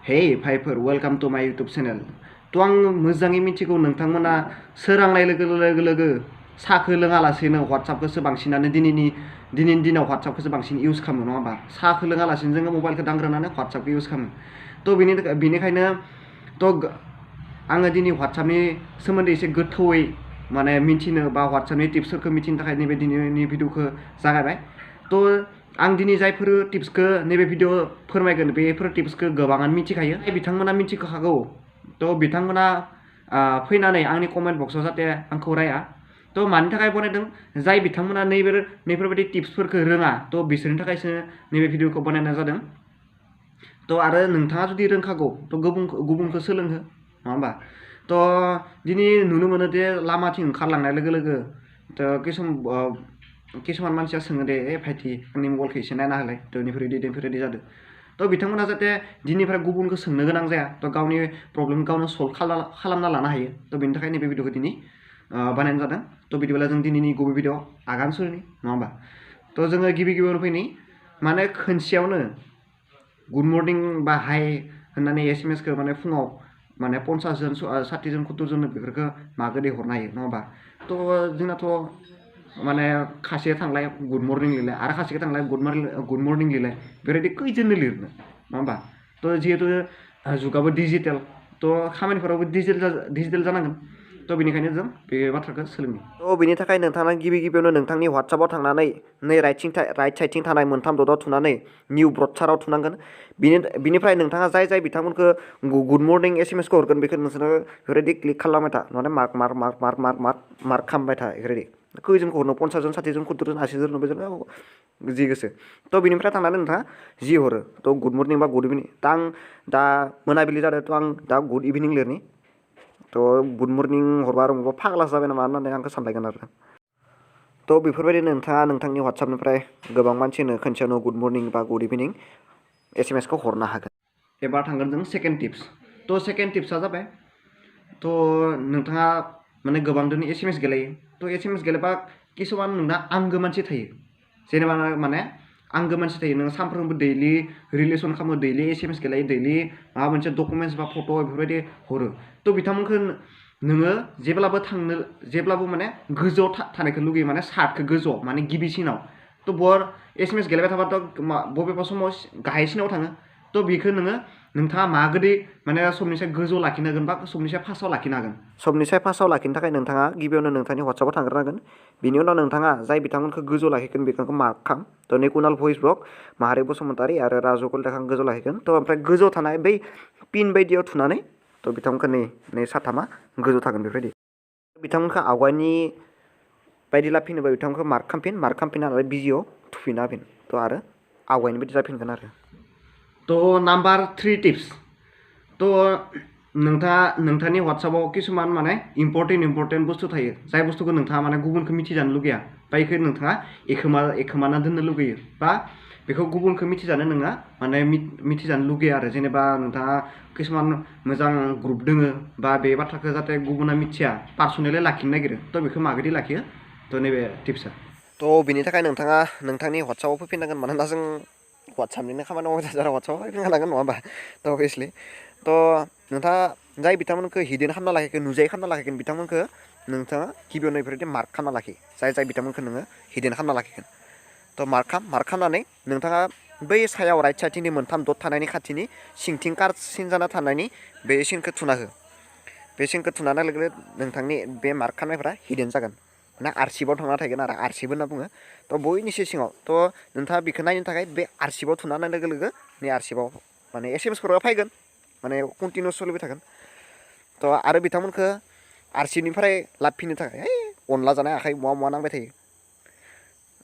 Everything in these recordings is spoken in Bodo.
Hey भाइफोर वेलकाम टू माय यूट्यूब चैनल तो आं मोजाङै मिथिगौ नोंथांमोना सोरांनाय लोगो साहाखौ लोङालासेनो WhatsAppखौसो बांसिनानो दिनैनि दिनाव WhatsAppखौसो बांसिन इउज खालामो नङा होमबा साहाखौ लोङालासेनो जोङो मबाइलखौ दांग्रोनानै WhatsAppखौ इउज खालामो थ' बेनिखायनो थ' आङो दिनै WhatsAppनि सोमोन्दै एसे गोथौयै माने मिथिनो बा WhatsAppनि टिप्सफोरखौ मिथिनो थाखाय नैबे दिनैनि भिडिअखौ जागायबाय थ' आं दिनै जायफोर टिप्सखौ नैबे भिडिअ फोरमायगोन बेफोर टिप्सखौ गोबाङानो मिथिखायो बिथांमोना मिथिखागौ थ' बिथांमोना फैनानै आंनि कमेन्ट बक्सआव जाहाथे आंखौ राया थ' मानि थाखाय बनायदों जाय बिथांमोना नैफोरबायदि टिप्सफोरखौ रोङा थ' बिसोरनि थाखायसो नैबे भिडिअखौ बानायनाय जादों थ' आरो नोंथाङा जुदि रोंखागौ थ' गुबुनखौ सोलोंहो नङा होमबा थ' दिनै नुनो मोनो दे लामाथिं ओंखारलांनाय लोगो थ' किसुमान मानसिया सोङो दे भाइटि आंनि मबाइलखौ एसे नायना होलाय थ' बेफोरबायदि जादों थ' बिथांमोना जाहाथे दिनैफ्राय गुबुनखौ सोंनो गोनां जाया थ' गावनि प्रब्लेम गावनो सल्भ खालामना लानो हायो थ' बेनि थाखाय नैबे भिडिअखौ दिनै बानायनाय जादों थ' बिदिब्ला जों दिनैनि गुबै भिडिअ आगान सुरनि नङा होमबा थ' जोङो गिबियावनो फैनि माने खोनसेयावनो गुड मर्निं बा हाय होननानै SMS खौ माने फुङाव माने 50 जन 60 जन 70 जन बेफोरखौ मागोदै हरनो हायो नङा होमबा थ' जोंनाथ' माने खासेया थांलाय गुड मर्निं लिरलाय आरो खासेया थांलाय गुड मर्निं लिरलाय बेबायदि खैजोननो लिरनो नङा होमबा थ' जिहेतु जुगाबो डिजिटेल थ' खामानिफोरावबो डिजिटेल जानांगोन थ' बेनिखायनो जों बे बाथ्राखौ सोलोङो थ' बेनि थाखाय नोंथाङा गिबियावनो नोंथांनि WhatsAppआव थांनानै नै राइट साइडथिं थानाय मोनथाम दटआव थुनानै निउ ब्रडसाराव थुनांगोन बिनिफ्राय नोंथाङा जाय बिथांमोनखौ गुड मर्निं SMS खौ हरगोन बेखौ नोंसोरो बेफोरबायदि क्लिक खालामबाय था माने मार्क खालामबाय था बेफोरबायदि खैजोनखौ हरनो 50 जन 60 जन 70 जन 80 जन 90 जन जि गोसो थ' बिनिफ्राय थांनानै नोंथाङा जि हरो थ' गुड मर्निं बा गुड इभिनिं दा मोनाबिलि जादों थ' आं दा गुड इभिनिं लिरनि थ' गुड मर्निं हरबा आरो बबावबा फाग्लासो जाबाय नामा होननानै आंखौ सानलायगोन आरो थ' बेफोरबायदिनो नोंथाङा नोंथांनि WhatsAppनिफ्राय गोबां मानसिनो खनसेयावनो गुड मर्निं बा गुड इभिनिं SMS खौ हरनो हागोन एबार थांगोन जों सेकेन्ड टिप्स थ' सेकेन्ड टिप्सआ जाबाय थ' नोंथाङा माने गोबांदोनो SMS गेलेयो थ' SMS गेलेबा किसुमान नोंना आंगो मानसि थायो जेनेबा माने आंगो मानसि थायो नों सानफ्रोमबो दैलि रिलेसन खालामो दैलि SMS गेलेयो दैलि माबा मोनसे डकुमेन्टस बा फट' बेफोरबायदि हरो थ' बिथांमोनखौ नोङो जेब्लाबो माने गोजौआव थानायखौ लुगैयो माने सार्टखौ गोजौआव माने गिबिसिनाव थ' बर SMS गेलेबाय थाबाथ' बबेबा समाव गाहायसिनाव थाङो थ' बेखौ नोंथाङा मागोदै माने सबनिसाय गोजौ लाखिनो हागोन बा सबनिसाय फार्स्टआव लाखिनो हागोन सबनिसाय फार्स्टआव लाखिनो थाखाय नोंथाङा गिबियावनो नोंथांनि WhatsAppआव थांग्रोनांगोन बिनि उनाव नोंथाङा जाय बिथांमोनखौ गोजौ लाखिगोन बिथांखौ मार्क खालाम थ' निकुनाल भइस ब्लग माहारि बसुमतारी आरो राजु कलिताखौ गोजौ लाखिगोन थ' ओमफ्राय गोजौ थानाय बै पिन बायदियाव थुनानै थ' बिथांमोनखौ नै साथामा गोजौ थागोन बेफोरबायदि बिथांमोनखौ आवगायनि बायदि लाफिनोबा बिथांमोनखौ मार्क खालामफिननानै बिजिआव थुफिनना होफिन थ' आरो आवगायनि बायदि जाफिनगोन आरो थ' नाम्बार 3 टिप्स थ' नोंथाङा नोंथांनि WhatsAppआव किसुमान माने इम्परटेन्ट बुस्थु थायो जाय बुस्थुखौ नोंथाङा माने गुबुनखौ मिथिजानो लुगैया बा बेखौ नोंथाङा एखोमाना दोननो लुगैयो बा बेखौ गुबुनखौ मिथिजानो नोङा माने मिथिजानो लुगैया आरो जेनेबा नोंथाङा किसुमान मोजां ग्रुप दोङो बा बे बाथ्राखौ जाहाथे गुबुना मिथिया पार्सनेलि लाखिनो नागिरो थ' बेखौ माबायदि लाखियो थ' नैबे टिप्सआ थ' बिनि थाखाय नोंथाङा नोंथांनि WhatsAppआव फैफिननांगोन मानोना जों WhatsAppनिनो खामानि मावबाय थाजारा WhatsAppआव फैफिनखानांगोन नङा होमबा थ' अभियासलि थ' नोंथाङा जाय बिथांमोनखौ हिडेन खालामना लाखिगोन नुजायै खालामना लाखिगोन बिथांमोनखौ नोंथाङा गिबियावनो बेफोरबायदि मार्क खालामना लाखि जाय बिथांमोनखौ नोङो हिडेन खालामना लाखिगोन थ' मार्क खालामनानै नोंथाङा बै सायाव राइट साइडथिंनि मोनथाम दट थानायनि खाथिनि सिंथिं सिन जाना थानायनि बे सिनखौ थुना हो बे सिनखौ थुनानै लोगो नोंथांनि बे मार्क खालामनायफ्रा हिडेन जागोन ना आरसिबाव थांना थागोन आरो आरसिब होनना बुङो थ' बयनिसो सिङाव थ' नोंथाङा बेखौ नायनो थाखाय बे आरसिबाव थुना होनाय लोगो नै आरसिबाव माने SMSफोरा फैगोन माने कन्टिनिउ सोलिबाय थागोन थ' आरो बिथांमोनखौ आरसिबनिफ्राय लाबोफिननो थाखाय अनला जानाय आखाइ मुवा नांबाय थायो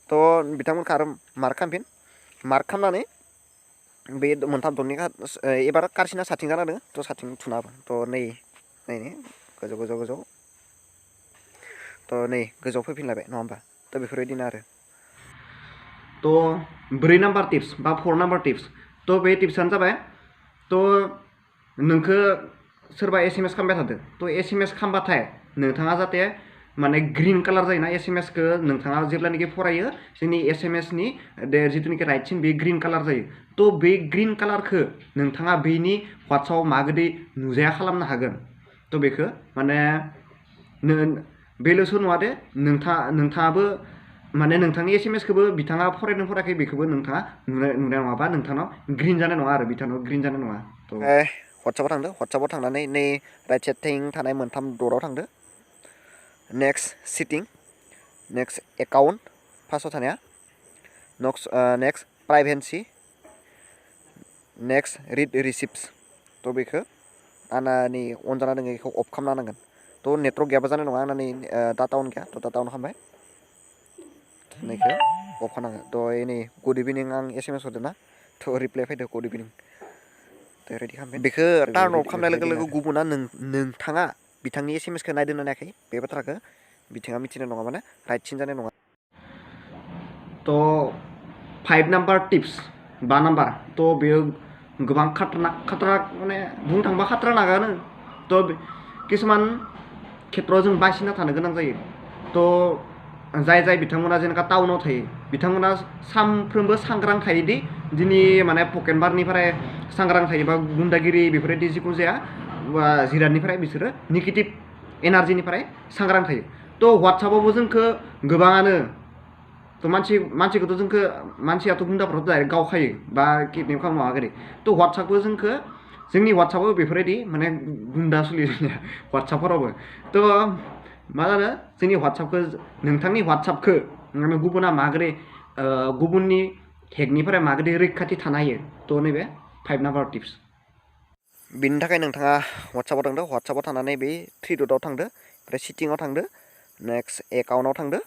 थ' बिथांमोनखौ आरो मार्क खालामनानै बे मोनथाम दटनि एबार कारसिना साथिं जाना दङ थ' साथिं थुना हो थ' नै गोजौ थ' नै गोजौआव फैफिनलायबाय नङा होमबा थ' बेफोरबायदिनो आरो थ' 4 नाम्बार टिप्स बा 4 नाम्बार टिप्स थ' बे टिप्सआनो जाबाय थ' नोंखौ सोरबा SMS खालामबाय थादों थ' SMS खालामबाथाय नोंथाङा जाहाथे माने ग्रीन कालार जायोना एसएमएसखौ नोंथाङा जेब्लानाखि फरायो जोंनि एसएमएसनि जिथुनाखि राइटसिन बे ग्रीन कालार जायो थ' बे ग्रीन कालारखौ नोंथाङा बेनि WhatsAppआव माबायदि नुजाया खालामनो हागोन थ' बेखौ माने बेल'सो नङा दे नोंथाङाबो माने नोंथांनि एसएमएसखौबो बिथाङा फरायदों फरायाखै बेखौबो नोंथाङा नुनाय नङाबा नोंथांनाव ग्रीन जानाय नङा आरो बिथांनाव ग्रीन जानाय नङा थ' WhatsAppआव थांदो WhatsAppआव थांनानै नै राइट साइडथिं थानाय मोनथाम दटआव थांदो नेक्स्ट सिटिं नेक्स्ट एकाउन्ट फार्स्टआव थानाया next privacy next read receipts थ' बेखौ आंनि अन जाना दङ बेखौ अफ खालामना होनांगोन थ' नेटवर्क गैयाबा जानाय नङा आंनि डाटा अन गैया थ' डाटा अन खालामबाय नैखौ अफ खालामनांगोन थ' नै गुड इभिनिं आं एसएमएस हरदों ना थ' रिप्लाइ फैदो गुड इभिनिं थ' रेडि खालामबाय बेखौ टार्न अफ खालामनाय लोगो लोगो गुबुना नोंथाङा बिथांनि एसएमएसखौ नायदोंना नायाखै बे बाथ्राखौ बिथाङा मिथिनाय नङा माने राइटसिन जानाय नङा थ' 5 नाम्बार टिप्स 5 नाम्बार थ' बेयो गोबां खाथ्रा माने बुंनो थांबा खाथ्रा नागानो थ' किसुमान खेत्रआव जों बासिना थानो गोनां जायो थ' जाय बिथांमोना जेनेबा टाउनाव थायो बिथांमोना सानफ्रोमबो सांग्रां थायोदि दिनै माने पकेटमारनिफ्राय सांग्रां थायोबा गुन्दागिरि बेफोरबायदि जिखुनु जाया जिरादनिफ्राय बिसोरो नेगेटिभ एनार्जिनिफ्राय सांग्रां थायो थ' WhatsAppआवबो जोंखौ गोबाङानो थ' मानसिखौथ' जोंखौ मानसियाथ' गुन्दाफोराथ' डाइरेक्ट गावखायो बा किडनेप खालामो माबागिरि थ' WhatsAppखौ जोंनि WhatsAppआव बेफोरबायदि माने गुन्दा सोलियो जोंनिया WhatsAppफोरावबो थ' मा जानो जोंनि WhatsAppखौ नोंथांनि WhatsAppखौ गुबुना माबोरै गुबुननि हेकनिफ्राय माबोरै रैखाथि थानो हायो थ' नैबे 5 नाम्बार टिप्स बिनि थाखाय नोंथाङा WhatsAppआव थांदो WhatsAppआव थांनानै बे 3 डटआव थांदो ओमफ्राय सिटिंआव थांदो नेक्स्ट एकाउन्टआव थांदो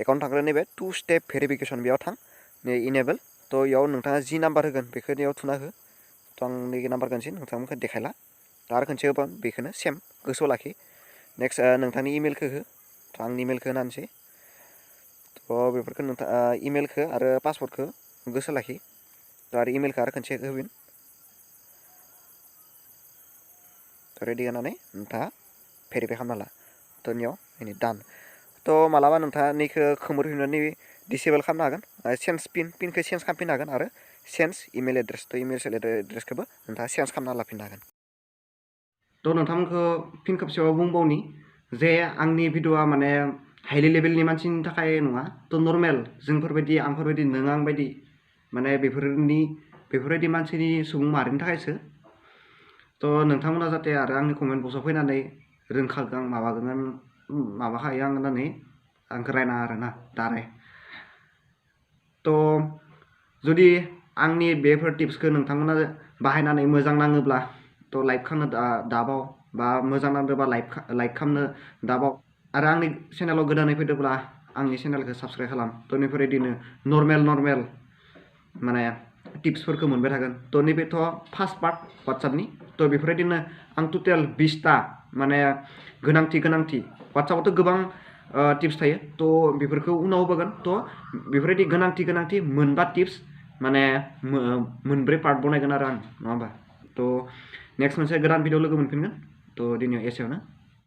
एकाउन्ट थांग्रा नैबे 2 स्टेप भेरिफिकेसन बेयाव थां नै इनेबल थ' बेयाव नोंथाङा जि नाम्बार होगोन बेखौ बेयाव थुना हो थ' आं नैबे नाम्बार होनोसै नोंथांमोनखौ देखायला आरो खनसे होबा बेखौनो सेम गोसोआव लाखि नेक्स्ट नोंथांनि इमेलखौ हो थ' आंनि इमेलखौ होनानैसै थ' बेफोरखौ नोंथाङा इमेलखौ आरो पासवर्डखौ गोसोआव लाखि थ' आरो इमेलखौ आरो खनसे होगोन रेडि होनानै नोंथाङा भेरिफाइ खालामना ला थ' नियाव डान थ' मालाबा नोंथाङा नैखौ खोमोरफिननानै डिसेबल खालामनो हागोन चेन्ज पिनखौ चेन्ज खालामफिननो हागोन आरो चेन्ज इमेल एड्रेस थ' इमेल एड्रेसखौबो नोंथाङा चेन्ज खालामना लाफिननो हागोन थ' नोंथांमोनखौ फिन खेबसेबाव बुंबावनि जे आंनि भिडिअआ माने हाइलि लेभेलनि मानसिनि थाखाय नङा थ' नर्मेल जोंफोरबायदि आंफोरबायदि नों आं बायदि माने बेफोरबायदि मानसिनि सुबुं माहारिनि थाखायसो थ' नोंथांमोना जाहाथे आरो आंनि कमेन्ट बक्सआव फैनानै रोंखागोन माबागोन माबाखायो आं होननानै आंखौ रायनाङा आरोना दाराय थ' जुदि आंनि बेफोर टिप्सखौ नोंथांमोना बाहायनानै मोजां नाङोब्ला थ' लाइक खालामनो दाबाव बा मोजां नांदोंबा लाइक खालामनो दाबाव आरो आंनि चेनेलाव गोदानै फैदोंब्ला आंनि चेनेलखौ साबस्क्राइब खालाम थ' बेफोरबायदिनो नर्मेल माने टिप्सफोरखौ मोनबाय थागोन थ' नैबेथ' फार्स्ट पार्ट WhatsAppनि थ' बेफोरबायदिनो आं टटेल 20टा माने गोनांथि WhatsAppआवथ' गोबां टिप्स थायो थ' बेफोरखौ उनाव होगोन थ' बेफोरबायदि गोनांथि मोनबा टिप्स माने मोनब्रै पार्ट बनायगोन आरो आं नङा होमबा थ' नेक्स्ट मोनसे गोदान भिडिअ लोगो मोनफिनगोन थ' दिनै एसेयावनो